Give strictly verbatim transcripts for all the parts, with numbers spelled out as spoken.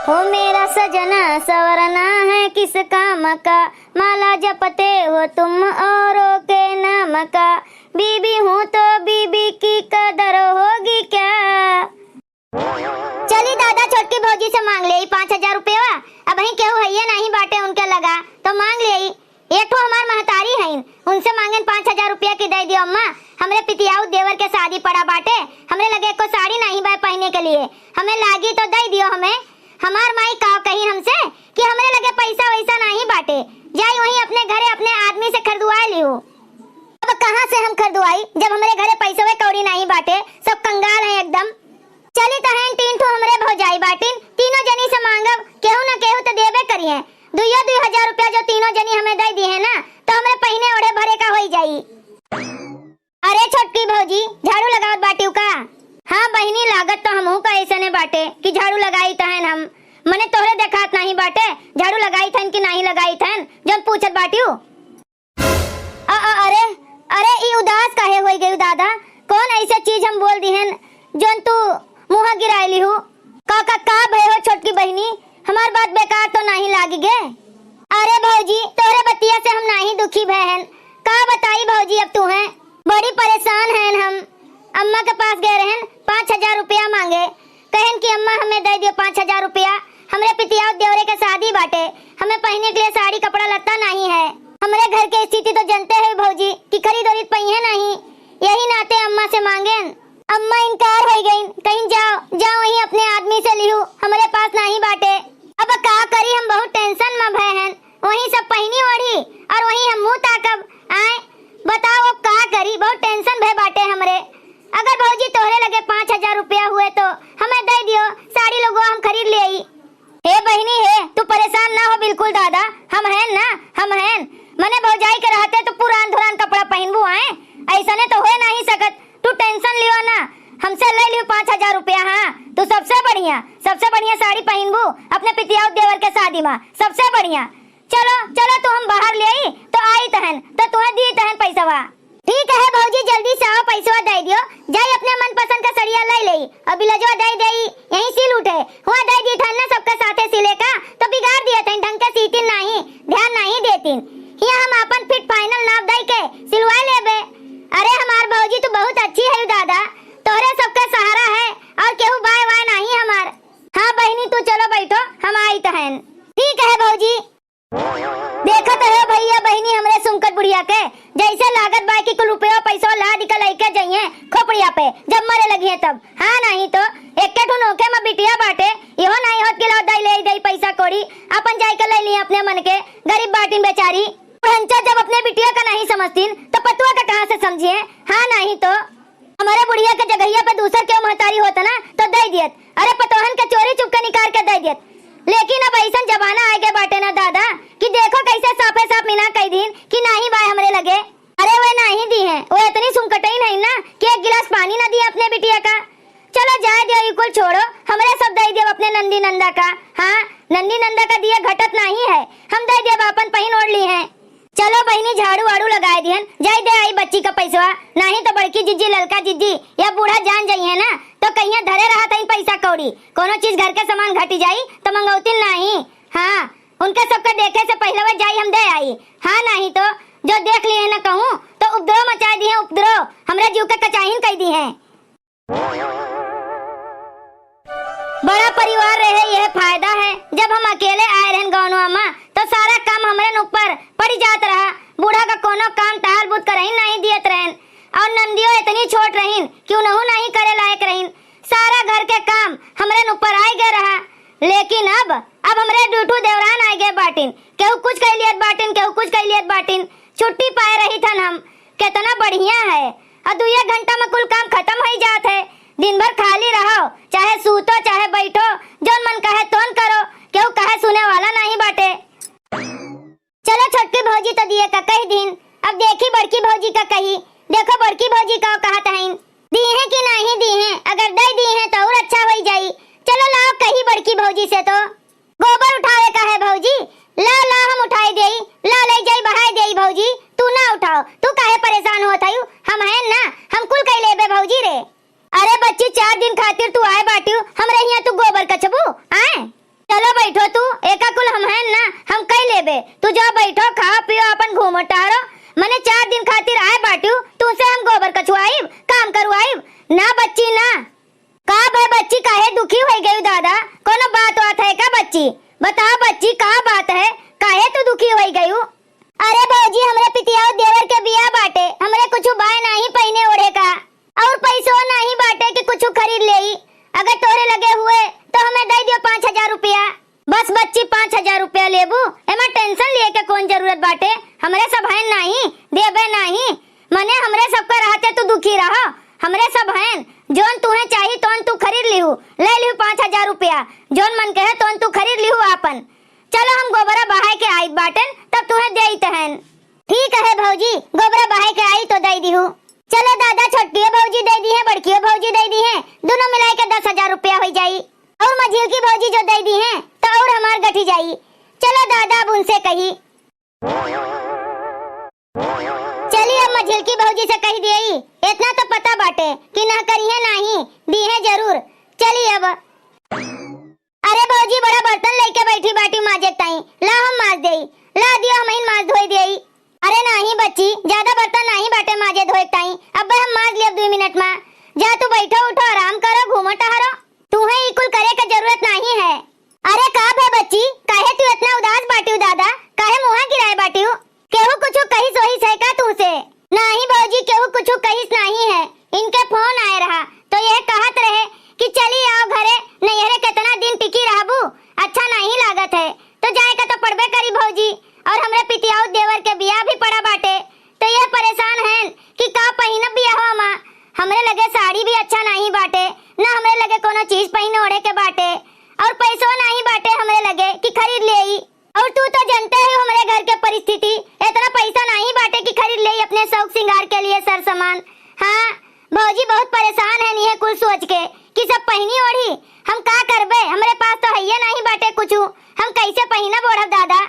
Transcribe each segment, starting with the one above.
ओ मेरा सजना, संवरना है किस काम का, माला जपते हो तुम औरों के नाम का, बीबी हूँ तो बीबी की कदर होगी क्या? चली दादा, छोटकी भौजी से मांग लेई पाँच हजार रुपया। अबहीं केहू हइये नाहीं बाटे उनके लगा, तो मांग लेई। एक ठो हमार महतारी हईन, उनसे मांगेन पाँच हजार रुपया कि दइ दियो अम्मा, हमरे पितियाऊ देवर के शादी पड़ा बाटे, हमरे लगे एको साड़ी नाहीं बाय पहिने के लिए, हमें लागी तो दइ दियो हमें। हमार माई का कही हमसे कि हमरे लगे पैसा वैसा नाहीं बाटे, जाई वहीं अपने घरे अपने आदमी से खरीदवाए लिहू। अब कहाँ से हम खरीदवाई, जब हमरे घरे पैसवे कौड़ी नाहीं बाटे, सब कंगाल हैं एकदम। चली तहन तीन ठो हमरे भौजाई बाटिन, तीनों जनी से मांगब, केहू न केहू तो देबे करिहें। दुइयो दुइ हजार रुपया जो तीनों जनी हमें दइ दिहें ना, तो हमरे पहिने ओढ़े भरे का होई जाई। अरे छोटकी भौजी, झाड़ू लगावत बाटिउ का? हाँ बहिनी, लागत तो हमहू का ऐसने बाटे कि झाड़ू लगाई तहन हम, मने तोहरे देखात नाहीं बाटे, झाड़ू लगाई थन कि नाहीं लगाई थन, जौन पूछत बाटिउ। अ, अ, अरे, अरे, ई उदास काहे होई गयू दादा? कौन ऐसे चीज हम बोल दिहन, जौन तू मुँह गिराए लिहू? का, का, का भय हो छोटकी बहिनी? हमार बात बेकार तो नाहीं लागी गे? अरे भौजी, तोहरे बतिया से हम नाहीं दुखी भय हन। का बताई भौजी अब तू हैं? बड़ी परेशान हन हम। अम्मा के पास गए रहन, पाँच हजार रुपया मांगे। कहन कि अम्मा हमें दइ दियो पाँच हजार रुपया, हमरे पितिया देवरे के शादी बाटे, हमें पहिने के लिए साड़ी कपड़ा लत्ता नाहीं है। हमरे घर के स्थिति तो जनते है भौजी कि खरीद ओरीद पइहें नाहीं, यही नाते अम्मा से मांगेन। अम्मा इनकार होइ गईन, कहिन जाओ, जाओ वहीं अपने आदमी से लिहू, हमरे पास नाहीं बाटे। अब का करी, हम बहुत tension में भय हन। वहीं सब पहिनी ओढ़ी और वहीं हम मुँह ताकब। आए, बताओ अब का करी, बहुत tension भय बाटे हमरे। अगर भौजी तोहरे लगे पाँच हजार रुपया हुए तो हमें दइ दियो, साड़ी लुगवा हम खरीद लेई। हे बहिनी हे, तू परेशान ना हो बिल्कुल दादा, हम हैं ना, हम हैं। मने भौजाई के रहते तू पुरान धुरान कपड़ा पहिनबू आए, ऐसने तो होए नाहीं सकत। तू tension लियो ना, हमसे लइ लियो पाँच हजार रुपया। हाँ, तू सबसे बढ़िया, सबसे बढ़िया साड़ी पहिनबू अपने पितियाऊ देवर के शादी मा, सबसे बढ़िया। चलो, चलो, तू हम बाहर लेई, तो आई तहन, तो तुहें दी तहन पैसवा। ठीक है भौजी, जल्दी से आओ, पैसवा दइ दियो, जाई अपने मनपसंद का सड़िया लइ लेई, और ब्लाउजवा दइ देई, यहीं सिल उठे, हुआ दइ दी थन ना सबके साथे सिले का, तो बिगाड़ दिए थन, ढंग के सीतिन नाहीं, ध्यान नाहीं देतिन। हियाँ हम आपन fit final नाप दइ के सिलवा लेबे। अरे हमार भौजी, तू बहुत अच्छी है दादा, तोहरे सबके सहारा है, और केहू बाय वाय नाहीं हमार। हाँ बहिनी, तू चलो बैठो, हम आई तहन। ठीक है भौजी। देखत है भइया बहिनी हमरे सुमकत बुढ़िया के, जैसे लागत बा कि कुल रुपया पैसा लाद के लइके जइहें खोपड़िया पे, जब मरे लगिहें तब। हाँ नाहीं तो, एक्के ठो नोखे में बिटिया बाटे, इहो नाहीं होत कि लाओ दाई ले दई पैसा कौड़ी, आपन जाइके लइ लिहें अपने मन के, गरीब बाटिन बेचारी। बुढ़ंचा जब अपने बिटिया का नाहीं समझतिन, तो पतुआ का कहाँ से समझिहें? हाँ नाहीं तो। हमरे बुढ़िया के जगहिया पे दूसर केहू महतारी होत ना, तो दइ दियत। अरे, पतोहन के चोरी चुपके निकार के दइ दियत। लेकिन अब अइसन जमाना आइ गए बाटे ना दादा, कि देखो कइसे साफे साफ मिना कहि दीन कि नाहीं बाय हमरे लगे। अरे, वे नाहीं दिहें, वे इतनी सुमकटइन हइन ना कि एक गिलास पानी ना दिहें अपने बिटिया का। चलो जाए दियो, ई कुल छोड़ो, हमरे सब दइ दियो अपने नंदी नंदा का। हाँ, नंदी नंदा का दिए घटत नाहीं है, हम दइ दियो, आपन पहिन ओढ़ लिहें। चलो बहिनी, झाड़ू वाड़ू लगाए दिहन, जाई दे आई बच्ची का पैसवा, नाहीं तो बड़की जिज्जी, ललका जिज्जी या बूढ़ा जान जइहें ना, तो कहियाँ धरे रहत हइन पैसा कौड़ी, कौनो चीज घर के सामान घटी जाई तो मंगौतिन नाहीं। हाँ, उनके सबके देखे से पहिले वे जाई हम दे आई। हाँ, नाहीं तो जो देख लिहें ना कहूँ तो उपद्रव मचाए दिहें, उपद्रव, हमरा जीव के कचाहिन कहि दिहें। बड़ा परिवार रहे, यह फायदा है। जब हम अकेले आए रहन गौनवा मा, तो सारा काम हमरे न ऊपर पड़ी जात रहा। बूढ़ा का कोनो काम टहल बूत करही नाहीं दियत रहन। और नंदियो इतनी छोट रहिन कि उनहू नाहीं करे लायक रहिन। सारा घर के काम हमरे न ऊपर आए गए रहा। लेकिन अब, अब हमरे दुठू देवरान आए गए बाटिन। केहू कुछ कहि लियत बाटिन, केहू कुछ कहि लियत बाटिन। छुट्टी पाए रही थन हम। केतना बढ़िया है। और दुइये घंटा में कुल काम खतम होइ जात है। दिन भर खाली रहो, चाहे सूतो, चाहे बैठो, जौन मन कहे तौन करो, केहू कहे सुने वाला नाहीं बाटे। चलो छोटकी भौजी तो दिए का कहि दीन, अब देखी बड़की भौजी का कही। देखो बड़की भौजी का कहत हईन, दीहें कि नाहीं दीहें, अगर दइ दीहें तो और अच्छा होइ जाई। चलो लाओ कही बड़की भौजी से तो। गोबर उठावे का है भौजी? लाओ, लाओ, हम उठाई देई, लाओ, लइ जाई, बहाई देई भौजी, तू ना उठाओ, तू काहे परेशान होत हयू? हम हैं ना, हम कुल कइ लेबे भौजी रे। अरे बच्ची, चार दिन खातिर तू आए बाटिउ, हमरे हियाँ तू गोबर कछबू, आए? चलो रुपया लेबू? एमा tension लिए के कौन जरूरत बाटे? हमरे सब हैं नाही, देबे नाही। मने हमरे सबका रहते तू दुखी रहो। हमरे सब हैं, जौन तुहे चाही तौन तू खरीद लिहू, ले लिहू पाँच हजार रुपया। जौन मन कहे तौन तू खरीद लिहू आपन। चलो हम गोबरा बहाए के आइत बाटेन, तब तुहे देइत हन। ठीक है भौजी, गोबरा बहाए के आई तो दे दिहू। चलो दादा, छोटकियो भौजी दे दिहे, बड़कियो भौजी दे दिहे, दुनो मिलाए के दस हजार रुपया होइ जाई। और मझिलकी भौजी जो दे दिहे तो और हमार गठी जाई। चलो दादा, अब उनसे कही। चली अब मझिलकी भौजी से कही देई, इतना तो पता बाटे कि ना करिहे नाही, दिहे जरूर। चली अब। अरे भौजी, बड़ा बर्तन लेके बैठी बाटी माजे ताई, ला हम माज देई, ला दियो हमहिन माज धोई देई। अरे नाही बच्ची, ज्यादा बर्तन नाही बाटे माजे धोए ताई, अब्बे हम माज लियब दुई मिनट मा। जा तू बैठो उठो, आराम करो, घूमो टहरो, तुहे ई कुल करे के जरूरत नाही है। अरे का भे बच्ची, काहे तू इतना उदास बाटिउ दादा, काहे मुँहा गिराए बाटिउ? केहू कुछु कहिस वहिस है का तुहसे? नाही भौजी, केहू कुछु कहिस नाही है। इनके फोन आए रहा तो यह कहत रहे कि चली आओ घरे, नैहरे केतना दिन टिकी रहबू, अच्छा नाही लागत है। तो जाए का तो पड़बे करी भौजी, और हमरे पितियाऊ देवर के बियाह भी पड़ा बाटे, तो यह परेशान हैं कि का पहिनब बियाहवा मा। हमरे लगे साड़ी भी अच्छा नाही बाटे, ना हमरे लगे कोनो चीज पहिने ओढ़े के बाटे, और पैसो नाही बाटे हमरे लगे कि खरीद लेई। और तू तो जनते है हमरे घर के परिस्थिति, इतना पैसा नाही बाटे कि खरीद लेई अपने शौक सिंगार के लिए सर सामान। हाँ, भौजी बहुत परेशान है इहे कुल सोच के कि सब पहिनी ओढ़ी। हम का करबे, हमरे पास तो हइये नाही बाटे कुछु, हम कैसे पहिनब ओढ़ब दादा?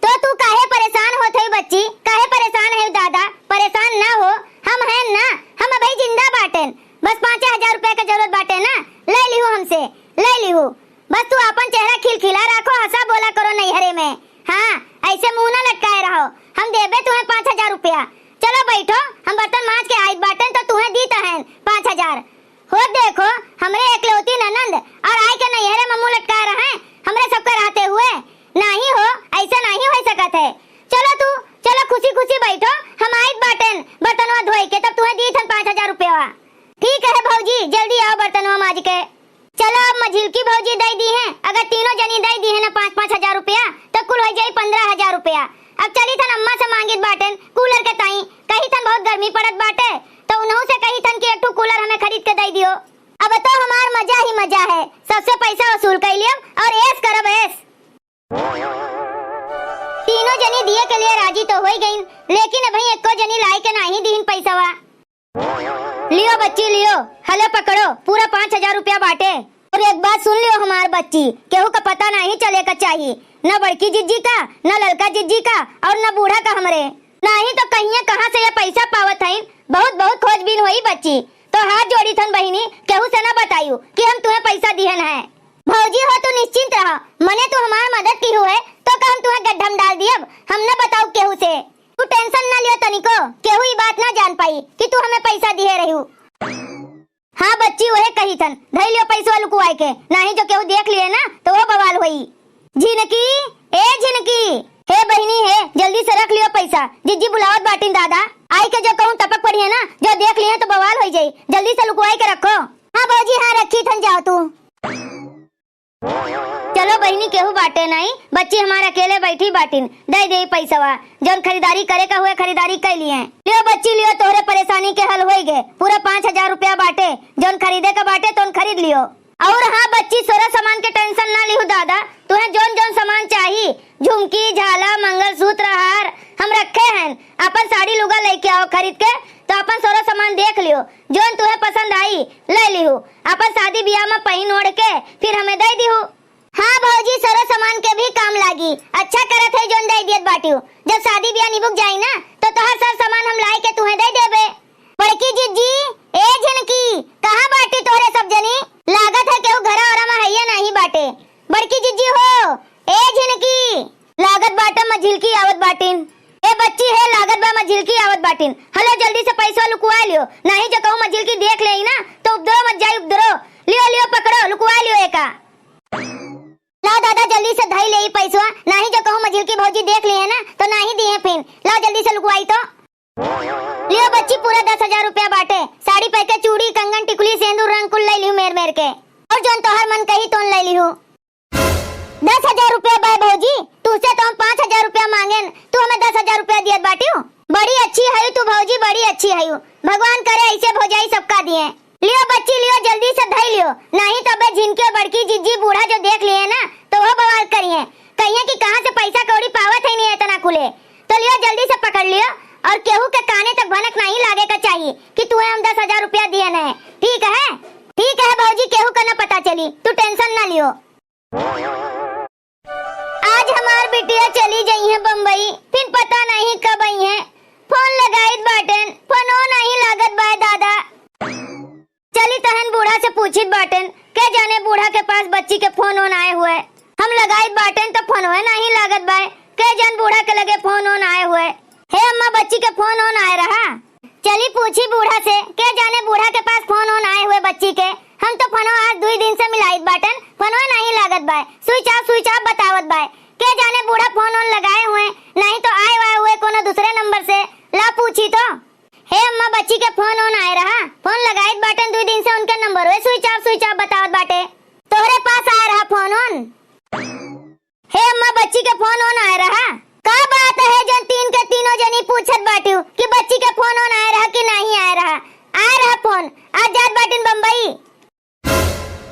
तो तू काहे परेशान होत है बच्ची, काहे परेशान है दादा? परेशान ना हो, हम हैं ना, हम अबही जिंदा बाटेन। बस पाँचे हजार रुपया के जरूरत बाटे ना, ले लिहू हमसे, ले लिहू। बस तू आपन चेहरा खिलखिला राखो, हंसा बोला करो नैहरे में। हाँ, ऐसे मुंह ना लटकाए रहो, हम देबे तुहे पाँच हजार रुपया। चलो बैठो, हम बर्तन माज के आइत बाटेन तो तुहे दीत हन पाँच हजार। हो देखो, हमरे एकलौती ननंद और आए के नैहरे में मुंह लटकाए रहे, हमरे सबके रहते हुए। नाही हो, ऐसा नाही होइ सकत है। चलो तू, चलो खुशी खुशी बैठो, हम आइत बाटेन बर्तनवा धोए के, तब तुहे दीत हन पाँच हजार रुपया। ठीक है भौजी, जल्दी आओ बर्तनवा माज के। चलो अब मझिलकी भौजी दे दिहे, अगर तीनों जनी दे दिहे ना पाँच पाँच हजार रुपया, तो कुल होइ जाई पन्द्रह हजार रुपया। अब चली थन अम्मा से मांगित बाटेन कूलर के ताई, कही थन बहुत गर्मी पड़त बाटे, तो उन्हों से कही थन कि एक ठो कूलर हमें खरीद के दे दियो। अब तो हमार मजा ही मजा है, सबसे पैसा वसूल कर लियब और ऐश करब ऐश। तीनों जनी दिए के लिए राजी तो होइ गईन, लेकिन अबही एको जनी लाए के नाही दीन पैसवा। लियो बच्ची लियो, हले पकड़ो, पूरा पाँच हजार रुपया बाटे। और एक बात सुन लियो हमार बच्ची, केहू का पता नाही चले का चाही, न बड़की जिज्जी का, न ललका जिज्जी का और न बूढ़ा का हमरे। नाही तो कहिए कहाँ से ये पैसा पावत हईन, बहुत बहुत खोजबीन होई बच्ची। तो हाथ जोड़ी थन बहिनी, केहू से न बतायू कि हम तुहे पैसा दिहन है। भौजी हो तू निश्चिंत रहा, मने तू हमार मदद किहू है तो का हम तुहे गड्ढा में डाल दियब, हम न बताऊ केहू से। तू tension न लियो तनिको, केहू ई बात न जान पाई कि तू हमें पैसा दिहे रहियो। हाँ बच्ची, वहे कही थन, धई लियो पैसवा लुकुआए के, नाही जो केहू देख लिए ना तो वो बवाल होई। झिनकी, ए झिनकी, हे बहिनी हे, जल्दी से रख लियो पैसा, जिज्जी बुलावत बाटिन दादा, आई के जो कहूँ टपक पड़ी है ना, जो देख लिए तो बवाल होई जाई, जल्दी से लुकुआए के रखो। हाँ भौजी, हाँ रखी थन, जाओ तू। चलो बहिनी, केहू बाटे नाही, बच्ची हमार अकेले बैठी बाटिन, दे दे पैसवा, जौन खरीदारी करे का हुए खरीदारी कर लिए। लियो बच्ची लियो, तोहरे परेशानी के हल होई गे, पूरा पाँच हजार रुपया बाटे, जौन खरीदे का बाटे तौन खरीद लियो। और हाँ बच्ची, सोरा सामान के tension ना लिहू दादा, तुहे जौन जौन सामान चाही, झुमकी, झाला, मंगलसूत्र, हार, हम रखे हैं। अपन साड़ी लुगा लेके आओ खरीद के, तो अपन सोरा सामान देख लियो, जौन तुहे पसंद आई, ले लिहू। अपन शादी ब्याह में पहिन ओढ़ के फिर हमें दे दिहू। हाँ भौजी, सरो सामान के भी काम लागी। अच्छा करत है जौन दे दियत बाटियो। जब शादी ब्याह निबुक जाई ना, तो तोहर सर सामान हम लाए के तुहे दे देबे। बड़की जिज्जी, ए झिनकी, कहाँ बाटी तोहरे सब जनी? लागत है केहू घरा ओरा में हइये नाही बाटे। बड़की जिज्जी हो, ए झिनकी, लागत बाटे मझिलकी आवत बाटिन। ए बच्ची हे, लागत बा मझिलकी आवत बाटिन। हलो जल्दी से पैसा लुकुआ लियो, नाही जो कहूँ मझिलकी देख लेई ना, तो उपद्रव मच जाई उपद्रव। लियो, लियो, पकड़ो, लुकुआ लियो एका। लाओ दादा, जल्दी से धई ले ई पैसवा, नाही जो कहूँ मझिलकी भौजी देख ली है ना, तो नाही दी है फिन। लाओ जल्दी से लुकुआई तो। लियो बच्ची, पूरा दस हजार रुपया बाटे। साड़ी पहन के चूड़ी, कंगन, टिकुली, सेंदूर, रंग कुल ले लिहू मेर मेर के। और जौन तोहर मन कही तौन ले लिहू। दस हजार रुपया बाय भौजी, तुहसे तो हम पाँच हजार रुपया माँगेन, तू हमें दस हजार रुपया दियत बाटिउ। बड़ी अच्छी हयू तू भौजी, बड़ी अच्छी हयू। भगवान करे ऐसे भौजाई सबका दिए। लियो बच्ची लियो, जल्दी से धई लियो, नाहीं तो अबे झिनकी और बड़की जिज्जी बूढ़ा जो देख लिए ना तो वो बवाल करिए, कहिए कि कहाँ से पैसा कौड़ी पावत है नहीं इतना कुले। तो लियो जल्दी से पकड़ लियो और केहू के काने तक भनक नाहीं लागे का चाहिए कि तुहे हम दस हजार रुपया दिए न है। ठीक है, ठीक है भौजी, केहू का ना पता चली, तू tension ना लियो। आज हमार बिटिया चली जइहें बम्बई, फिर पता नहीं कब अइहें। फोन लगाइत बाटेन, फोनो नहीं लागत बाय दादा। चली तहन बूढ़ा से पूछित बाटेन, के जाने बूढ़ा के पास बच्ची के फोन ओन आए हुए। हम लगाइत बाटेन तो फोनवे नहीं लागत बाय, के जान बूढ़ा के लगे फोन ओन आए हुए। हे अम्मा, बच्ची के फोन ओन आए रहा? चली पूछी बूढ़ा से, के जाने बूढ़ा के पास फोन ओन आए हुए बच्ची के। हम तो फोनो आज दुई दिन से मिलाइत बाटन, फोनो नहीं लागत bye, switch off, switch off बतावत बाय। के जाने बूढ़ा फोन ओन लगाए हुए, नहीं तो आए वाए हुए कोनो दूसरे नंबर से। ला पूछी तो। हे अम्मा, बच्ची के फोन ओन आए रहा? फोन लगाइत बाटन दुई दिन से, उनके नंबर हुए switch off, switch off बतावत बाटे। तोहरे पास आए रहा फोन ओन? हे अम्मा, बच्ची के फोन ओन आए रहा? का बात है जौन तीन के तीनों जनी पूछत बाटिउ कि बच्ची के फोन ओन आए रहा कि नहीं आए रहा? आए रहा फोन, आज जात बाटिन बम्बई।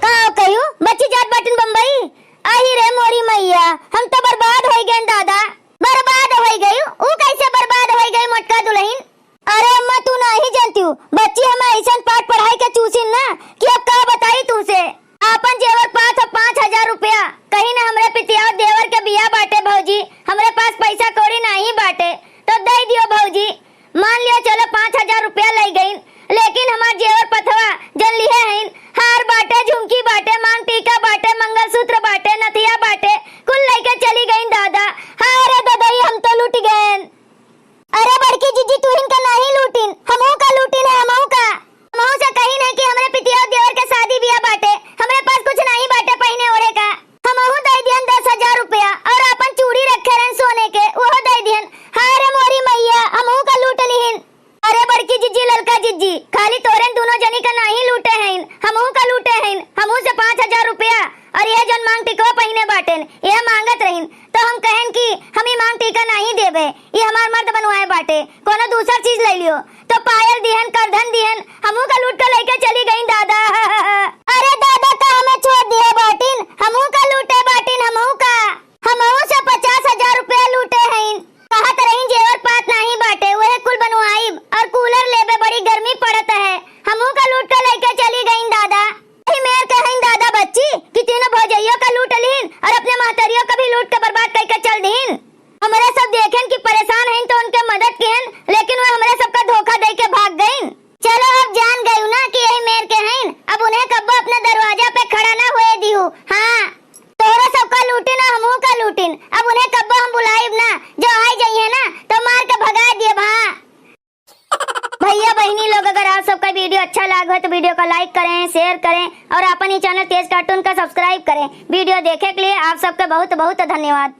का कहियो, बच्ची जात बाटिन बम्बई? अही रे मोरी मैया, हम तो बर्बाद होई गए दादा। बर्बाद होई गई? ऊ कैसे बर्बाद होई गई मोटका दुल्हन? अरे अम्मा, तू नाही जानतिउ, बच्ची हमें ऐसन पाठ पढ़ाई के चूसिन ना कि अब का बताई तुमसे। आपन जेवर पात ह पाँच हजार रुपया, कहिन हमरे पितिया देवर के बिया बाटे भौजी, हमरे पास पैसा कौड़ी नाही बाटे, तो दे दियो भौजी। मान लियो चलो पाँच हजार रुपया ले गईन, लेकिन हमार जेवर पथवा जन लिहे हईन, हार बाटे, झुमकी बाटे, मांग टीका बाटे, मंगलसूत्र बाटे, नथिया बाटे, कुल लेके चली गईन दादा। हाय रे ददई, हम तो लूट गएन। अरे बड़की जिज्जी, तुहिन का नाही लूटिन, हमहू का लूटिन है, हमहू का। हमहू से कहिन है कि हमरे पितिया देवर के शादी बियाह बाटे, हमरे पास कुछ नाही बाटे पहिने ओढ़े का। हमहू दे दिहन दस हजार रुपया और आपन चूड़ी रखे रहन सोने के, उहो दे दिहन। हाय रे मोरी मैया, हमहू का लूट लिहिन। अरे बड़की जिज्जी, ललका जिज्जी, खाली तोहरेन दुनो जनी का नाही लूटे हईन, हमहू का लूटे हईन। हमहू से पाँच हजार रुपया और यह जौन मांग टिकवा पहिने बाटेन, यह मांगत रहिन, तो हम कहेन कि हम ई मांग टीका नाही देबे, ई हमार मर्द बनवाए बाटे, कोनो दूसर चीज ले लियो। तो पायल दिहन, करधन दिहन, हमहू का लूट के लेके चली गईन दादा। अरे दादा, का हमें छोड़ दिहे बाटिन, हमहू का लूटे बाटिन, हमहू का। हमहू से पचास हजार रुपया लूटे हईन, कहत रही जेवर पात नाही बाटे, वह कुल बनवाइब और कूलर लेबे, बड़ी गर्मी पड़त है। हमहू का लूट के लेके चली गईन दादा। यही मेर के हईन दादा बच्ची कि तीनों भौजइयो का लूट लिहिन और अपने महतरियो का भी लूट के बर्बाद करके चल दिहिन। हमरे सब देखेन कि परेशान हईन तो उनके मदद किहन, लेकिन वह हमरे सबका धोखा दे के भाग गईन। चलो अब जान गयू ना कि यही मेर के हईन, अब उन्हें कब्बो अपने दरवाजा पे खड़ा ना हुए दिहू। हाँ, तोहरे सबका लूटिन और हमहू का लूटिन, अब उन्हें कब्बो हम बुलाइब ना, जो आइ जइहें ना तो मार के भगा दियब। हाँ। भैया बहिनी लोग, अगर आप सबका video अच्छा लाग हो तो video का like करें, share करें और आपन ही channel तेज cartoon का subscribe करें। Video देखे के लिए आप सबका बहुत बहुत धन्यवाद।